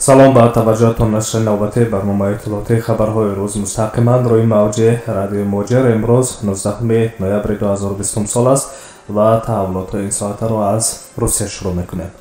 Салом ба таваҷҷӯҳатон. Нашри навбатии барномаи иттилоотии хабарҳои рӯз мустақиман рӯи мавҷи радиои Муҳоҷир. Имрӯз 19 ноябри 2020 сол аст ва таҳаввулотҳои ин соатаро аз Русия шурӯъ мекунем.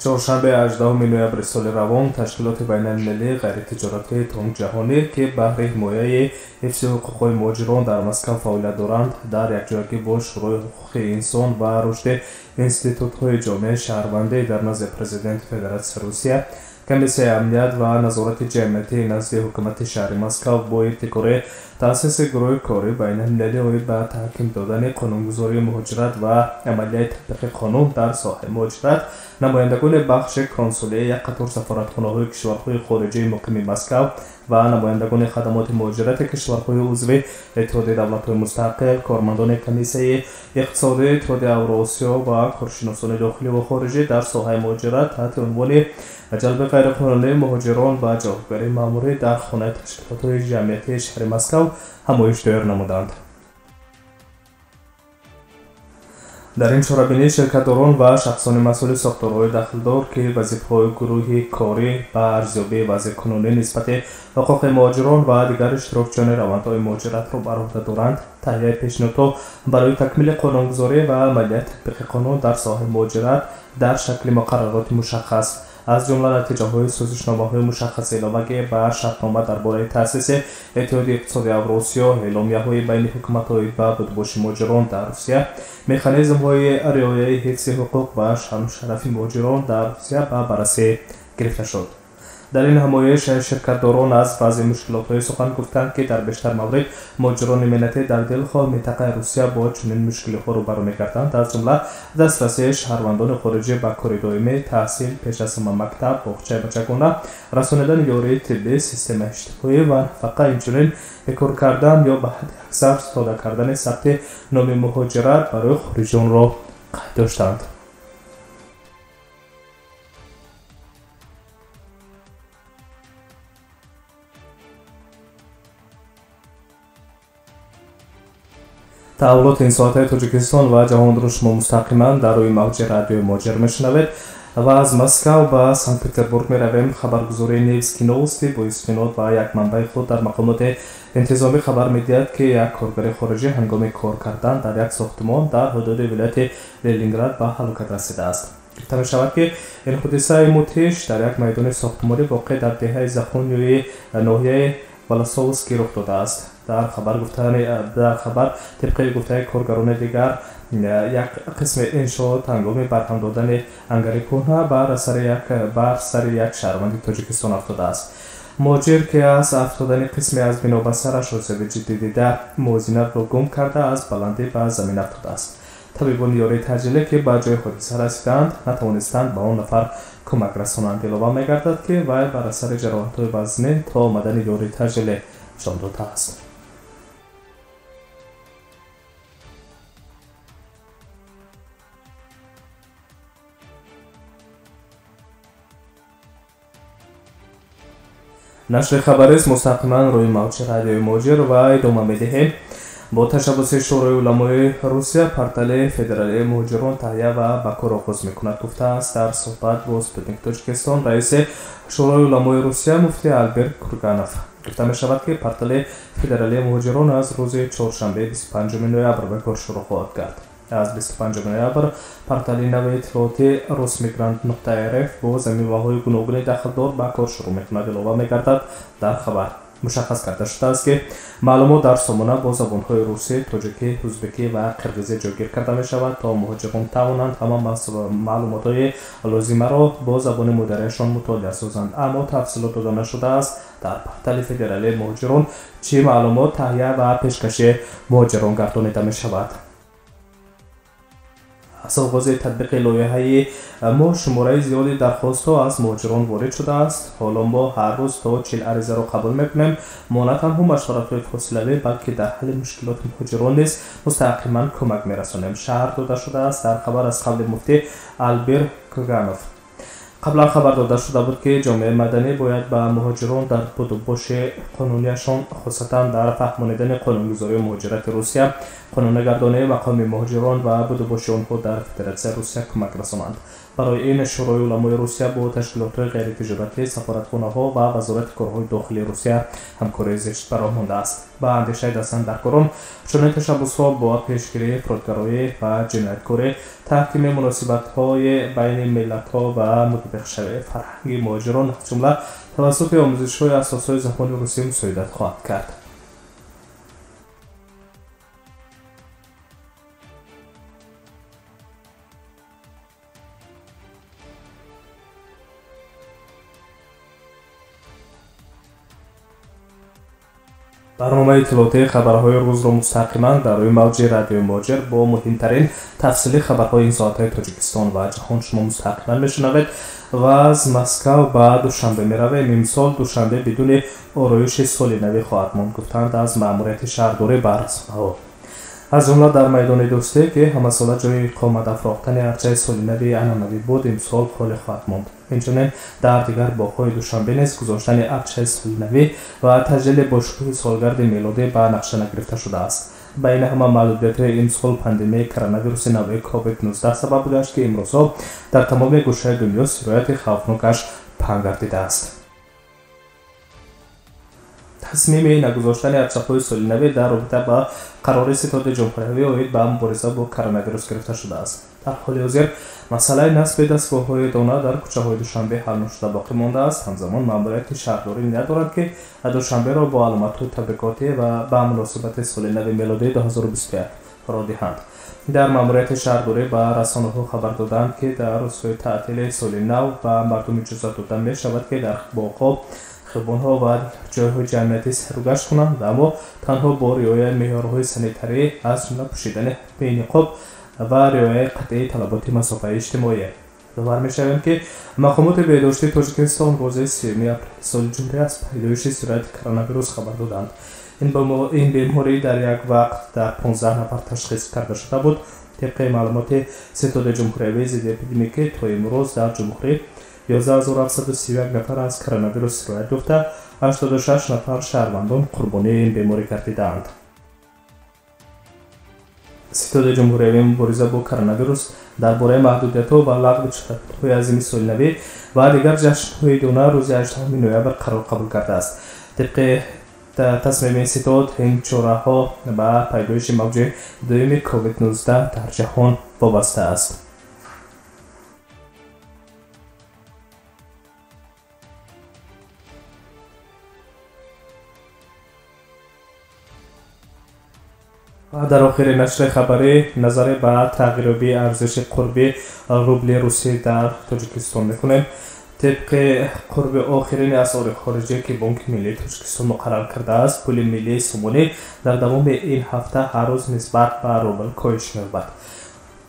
Чоршанбе 18 ноябри соли равон ташкилоти байналмилалии ғайритиҷоратии Тонг-ҷаҳонӣ, ки баҳри ҳимояи ҳифзи ҳуқуқҳои муҳоҷирон дар Москав фаъолият доранд, дар якҷоягӣ бо Шӯрои ҳуқуқи инсон ва рушди институтҳои ҷомеаи шаҳрвандӣ дар назди Президенти Федератсияи Русия, Комиссияи амният ва назорати ҷамъиятии назди ҳукумати шаҳри Москав бо ибтикори таъсиси гурӯҳи корӣ байналмилалӣ оид ба таҳким додани қонунгузории муҳоҷират ва амалияи татбиқи қонун дар соҳаи муҳоҷират, намояндагони бахши консулияи як қатор сафоратхонаҳои кишварҳои хориҷии муқими Москав ва намояндагони хадамоти муҳоҷирати кишварҳои узви Иттиҳоди давлатҳои мустақил, кормандони Комиссияи иқтисодии Иттиҳоди Авроосиё ва коршиносони дохилӣ ва хориҷӣ дар соҳаи муҳоҷират таҳти унвони ҷалби ғайриқонунии муҳоҷирон ва ҷавобгарии маъмурӣ дар хонаи ташкилотҳои ҷамъиятии шаҳри Москав ҳамоиш доир намуданд. Дар ин чорабинӣ ширкатдорон ва шахсони масъули сохторҳои дахлдор, ки вазифаҳои гурӯҳи корӣ ба арзёбии вазъи кунунӣ нисбати ҳуқуқи муҳоҷирон ва дигар иштирокчиёни равандҳои муҳоҷиратро бар уҳда доранд, таҳияи пешниҳодҳо барои такмили қонунгузорӣ ва амалияи татбиқи қонун дар соҳаи муҳоҷират дар шакли муқаррароти мушаххас, аз ҷумла натиҷаҳои созишномаҳои мушаххаси иловагӣ ба шартнома дар бораи таъсиси Иттиҳоди иқтисоди Авроосиё, эъломияҳои байни ҳукуматҳои ба будубоши муҳоҷирон дар Русия, механизмҳои риояи ҳифзи ҳуқуқ ва шаъну шарафи муҳоҷирон дар Русия ба баррасӣ гирифта шуд. Дар ин ҳамоиш ширкатдорон аз баъзе мушкилотҳое сухан гуфтанд, ки дар бештар маврид муҳоҷирони меҳнатӣ дар дилхоҳ минтақаи Русия бо чунин мушкилиҳо рӯбарӯ мегарданд, аз ҷумла дастрасии шаҳрвандони хориҷӣ ба кори доимӣ, таҳсил, пеш аз ҳама мактаб, боғчаи бачагона, расонидани ёрии тиббӣ, системаи иҷтимоӣ ва нафақа, инчунин бекор кардан ё ба ҳадди аксар сода кардани сабти номи муҳоҷират барои хориҷиёнро қайд доштанд. Таҳаввулоти ин соатаи Тоҷикистон ва ҷаҳонро шумо мустақиман дар рӯи мавҷи радиои Муҳоҷир мешунавед ва аз Москав ба Санкт-Петербург меравем. Хабаргузории Невский Новости бо истинод ба як манбаи худ дар мақомоти интизомӣ хабар медиҳад, ки як коргари хориҷӣ ҳангоми кор кардан дар як сохтмон дар ҳудуди вилояти Ленинград ба ҳалокат расидааст. Гуфта мешавад, ки ин ҳодисаи мудҳиш дар як майдони сохтмонӣ воқеъ дар деҳаи Захунёи ноҳияи Волосовский рух додааст. Дар хабар тибқи гуфтаи коргарони дигар, як қисми иншоот ҳангоми барҳам додани ангари кӯҳна бар сари як шаҳрванди Тоҷикистон афтодааст. Муҳоҷир, ки аз афтодани қисме аз бино ба сараш осеби ҷиддӣ дида, мувозинатро гум карда, аз баландӣ ба замин афтодааст. Табибони ёрии таъҷилӣ, ки ба ҷои ҳодиса расиданд, натавонистанд ба он нафар кӯмак расонанд. Илова мегардад, ки вай бар асари ҷароҳатҳои вазнин то омадани ёрии таъҷилӣ ҷон додааст. Нашри хабарист мустақиман рӯи мавҷи радиои Муҳоҷир ва идома медиҳем. Бо ташаббуси Шӯрои уламои Русия портали федералии муҳоҷирон таҳия ва ба кор оғоз мекунад, гуфтааст дар суҳбат бо Спутник Тоҷикистон раиси Шӯрои уламои Русия муфти Алберт Курганов. Гуфта мешавад, ки портали федералии муҳоҷирон аз рӯзи чоршанбе 25 ноябр ба кор шурӯъ хоҳад кард. Аз 25 ноябр портали нави иттилоотӣ русмигрант.рф бо замимаҳои гуногуни дахлдор ба кор шурӯъ мекунад, илова мегардад дар хабар. Мушаххас карда шудааст, ки маълумот дар сомона бо забонҳои русӣ, тоҷикӣ, ӯзбекӣ ва қирғизӣ ҷойгир карда мешавад, то муҳоҷирон тавонанд ҳама маълумотҳои лозимаро бо забони модариашон мутолиа созанд. Аммо тафсилот дода нашудааст дар портали федералии муҳоҷирон чӣ маълумот таҳия ва пешкаши муҳоҷирон гардонида мешавад. Аз оғози татбиқи лоиҳаи мо шумораи зиёди дархостҳо аз муҳоҷирон ворид шудааст. Ҳоло мо ҳар рӯз то 40 аризаро қабул мекунем. Мо на танҳо машваратҳои фосилавӣ, балки дар ҳалли мушкилоти муҳоҷирон низ мустақиман кӯмак мерасонем, шарҳ дода шудааст дар хабар аз қавли муфтӣ Албер Курганов. Қаблан хабар дода шуда буд, ки ҷомеаи маданӣ бояд ба муҳоҷирон дар будубоши қонунияшон, хусусан дар фаҳмонидани қонунгузории муҳоҷирати Русия, қонунигардонии мақоми муҳоҷирон ва будубоши онҳо дар Федератсияи Русия кӯмак расонанд. Барои ин Шӯрои уламои Русия бо ташкилотҳои ғайритиҷоратӣ, сафоратхонаҳо ва Вазорати корҳои дохилии Русия ҳамкории зич ба роҳ мондааст. Ба андешаи дастандаркорон, чунин ташаббусҳо бо пешгирии ифротгароӣ ва ҷинояткорӣ, таҳкими муносибатҳои байни миллатҳо ва мутобиқшавии фарҳанги муҳоҷирон, аз ҷумла тавассути омӯзишҳои асосҳои забони русӣ мусоидат хоҳад кард. Барномаи иттилоотии хабарҳои рӯзро мустақиман дар рӯи мавҷи радиои Муҳоҷир бо муҳимтарин тафсили хабарҳои ин соатҳои Тоҷикистон ва ҷаҳон шумо мустақиман мешунавед ва аз Москав ба Душанбе меравем. Имсол Душанбе бидуни ороиши соли навӣ хоҳад монд, гуфтанд аз маъмурияти шаҳрдорӣ ба расонаҳо. Аз ҷумла дар майдони Дӯстӣ, ки ҳамасола ҷои иқомат афрохтани арчаи соли нави анъанавӣ буд, имсол холӣ хоҳад монд. Инчунин дар дигар боғҳои Душанбе низ гузоштани арчаи соли навӣ ва таҷлили бошукӯҳи солгарди мелодӣ ба нақша нагирифта шудааст. Ба ин ҳама маҳдудиятҳои имсол пандемияи коронавируси нави COVID-19 сабаб гашт, ки имрӯзҳо дар тамоми гӯшаи дунё сирояти хавфнокаш паҳн гардидааст. Тасмими нагузоштани арчаҳои соли навӣ дар робита ба қарори Ситоди ҷумҳуриявӣ оид ба мубориза бо коронавирус гирифта шудааст. Дар ҳоли ҳозир масъалаи насби дастгоҳҳои дона дар кӯчаҳои Душанбе ҳал нашуда боқӣ мондааст. Ҳамзамон маъмурияти шаҳрдорӣ ният дорад, ки Душанберо бо аломатҳои табрикотӣ ва ба муносибати соли нави мелодии 2021 фаро диҳанд. Дар маъмурияти шаҳрдорӣ ба расонаҳо хабар доданд, ки дар рӯзҳои таътили соли нав ба мардум иҷозат дода мешавад, ки дар боғҳо, хиёбонҳо ва ҷойҳои ҷамъиятӣ сайругашт кунанд, аммо танҳо бо риояи меъёрҳои санитарӣ, аз ҷумла пӯшидани ниқоб ва риояи қатъии талаботи масофаи иҷтимоӣ. Ёдовар мешавем, ки мақомоти беҳдоштии Тоҷикистон рӯзи 3 апрели соли ҷорӣ аз пайдоиши сирояти коронавирус хабар доданд. Ин беморӣ дар як вақт дар 15 нафар ташхис карда шуда буд. Тибқи маълумоти Ситоди ҷумҳуриявии зидди эпидемикӣ, то имрӯз дар ҷумҳурӣ 11731 нафар аз коронавирус сироят ёфта, 86 нафар шаҳрвандон қурбонии ин беморӣ гардидаанд. Ситоди ҷумҳуриявии мубориза бо коронавирус дар бораи маҳдудиятҳо ва лағви чорабиниҳои азими соли навӣ ва дигар ҷашнҳои дона рӯзи 8 ноябр қарор қабул кардааст. Тибқи тасмими ситод, ин чораҳо ба пайдоиши мавҷи дуюми COVID-19 дар ҷаҳон вобаста аст. Дар охири нашри хабарӣ назаре ба тағйирёбии арзиши қурби рубли русӣ дар Тоҷикистон мекунем. Тибқи қурби охирини асъори хориҷӣ, ки Бонки Миллии Тоҷикистон муқаррар кардааст, пули миллии сомонӣ дар давоми ин ҳафта ҳар рӯз нисбат ба рубл коҳиш меёбад.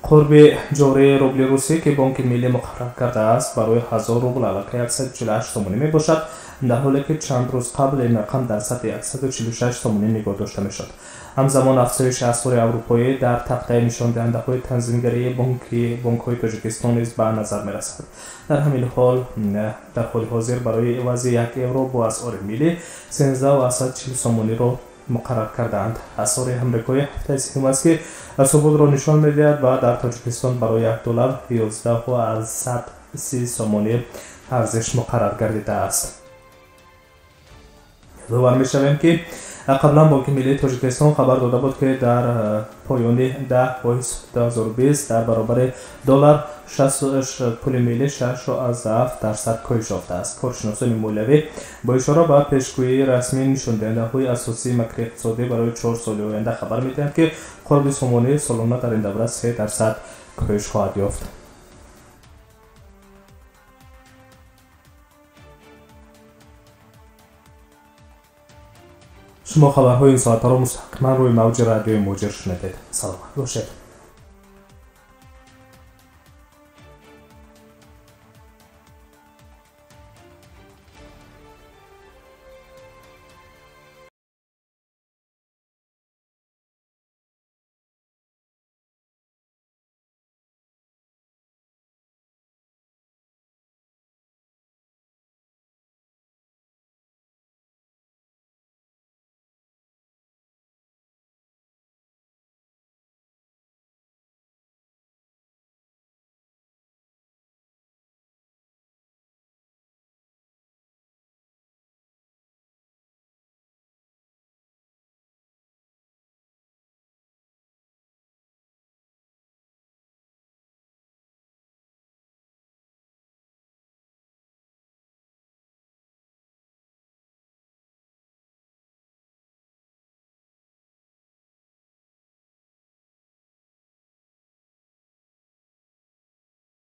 Қурби ҷории рубли русӣ, ки Бонки Миллӣ муқаррар кардааст, барои 1000 рубл аллакай 148 сомонӣ мебошад, дар ҳоле ки чанд рӯз қабл ин рақам дар сатҳи 146 сомонӣ нигоҳ дошта мешуд. Ҳамзамон афзоиши асъори аврупоӣ дар тахтаи нишондиҳандаҳои танзимгарии бонкҳои Тоҷикистон низ ба назар мерасад. Дар ҳамин ҳол, дар ҳоли ҳозир барои ивази 1 евро бо асъори миллӣ 13,40 сомониро муқаррар кардаанд. Асъори амрикоӣ ҳафтаи сеюм аст, ки суботро нишон медиҳад ва дар Тоҷикистон барои 1 доллар 11,30 сомонӣ арзиш муқаррар гардидааст. Ёдовар мешавем, ки қаблан Бонки Миллии Тоҷикистон хабар дода буд, ки дар поёни 10 моҳи 2020 дар баробари доллар пули миллӣ 6,7% коҳиш ёфтааст. Коршиносони молиявӣ бо ишора ба пешгӯии расмии нишондиҳандаҳои асосии макроиқтисодӣ барои 4 соли оянда хабар медиҳанд, ки қурби сомонӣ солона дар ин давра 3% коҳиш хоҳад ёфт. Шумо хабарҳои ин соатҳоро мустақиман рӯи мавҷи радиои Муҳоҷир шунидед. Саломат бошед.